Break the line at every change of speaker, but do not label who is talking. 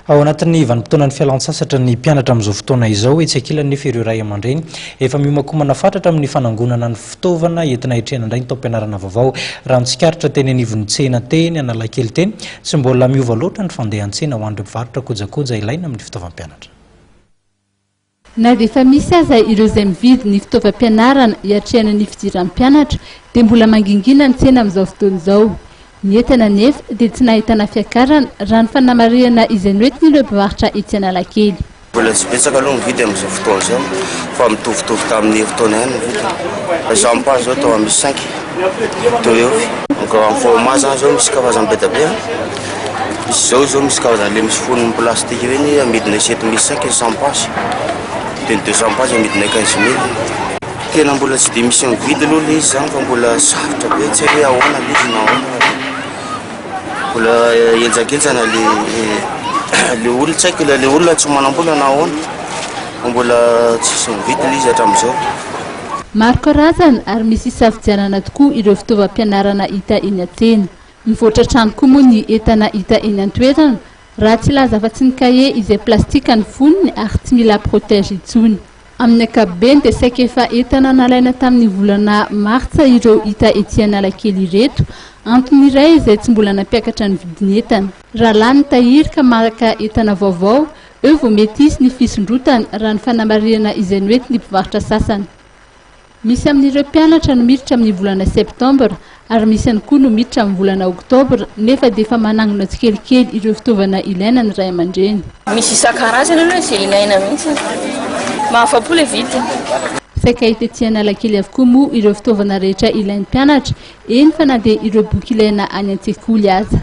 Ao anatin'ny vanim-potoanan'ny fialan-tsasatra ny mpianatra amin'izao fotoana izao, etsy ankilany nefa ireo ray aman-dreny efa miomankomana fatratra amin'ny fanangonana ny fitaovana entina hiatrehana indray ny taom-pianarana vaovao. Raha ny tsikaritra teny anivon'ny tsena teny Analakely teny, tsy mbola miova loatra ny fandehan-tsena ho an'ireo mpivarotra kojakoja ilaina amin'ny fitaovam-pianatra.
Na dia efa misy aza ireo izay mividy ny fitaovam-pianarana hiatrehana ny fidiran'ny mpianatra dia mbola mangingina ny tsena amin'izao fotoana izao. Ny entana anefa dia tsy nahitana fiakarana raha ny fanamarihana izay noentin'ireo mpivarotra etsy Analakely.
Mbola tsy betsaka aloha ny vidy amin'izao fotoana izao fa mitovitovy tamin'ny herintaona ihany ny vidiny. Zampa izao tao amin'ny cinq teo eo. Donc amin'ny format zany izao misy karazany be dia be an. Misy izao izao misy karazany le misy fonony plastique ireny amidinay 7500 ny 100 pages. Dia ny 200 pages amidinay 15000. Tena mbola tsy dia misy mividy aloha le izy zany fa mbola sarotra be tsy hay hoe ahoana le izy na ahoana fa dia mbola henjakenjana le le olona tsy haiko le olona tsy manam-bola na ahoana fa mbola tsisy mividy le izy hatramin'izao.
Maro karazana ary misy isafidianana tokoa ireo fitaovam-pianarana hita eny an-tsena. Mivoatra hatrany koa moa ny entana hita eny an-toerana, raha tsy hilaza afa-tsy ny kahie izay plastika ny fonony ary tsy mila protège intsony. Amin'ny ankapobeny dia saika efa entana nalaina tamin'ny volana martsa ireo hita ety Analakely ireto, antony iray izay tsy mbola nampiakatra ny vidin'entana. Raha lany ny tahiry ka maka entana vaovao, eo vao mety hisy ny fisondrotana, raha ny fanamarihana izay noentin'ny mpivarotra sasany. Misy amin'ireo mpianatra no miditra amin'ny volana septambra ary misy ihany koa no miditra amin'ny volana oktobra nefa dia efa manangona tsikelikely ireo fitaovana ilaina ny ray aman-dreny.
Misy isan-karazany aloha izay ilaina mihitsy. Mahafa-po ilay vidiny.
Saika hita ety Analakely avokoa moa ireo fitaovana rehetra ilain'ny mpianatra, eny fa na dia ireo boky ilaina any an-tsekoly aza.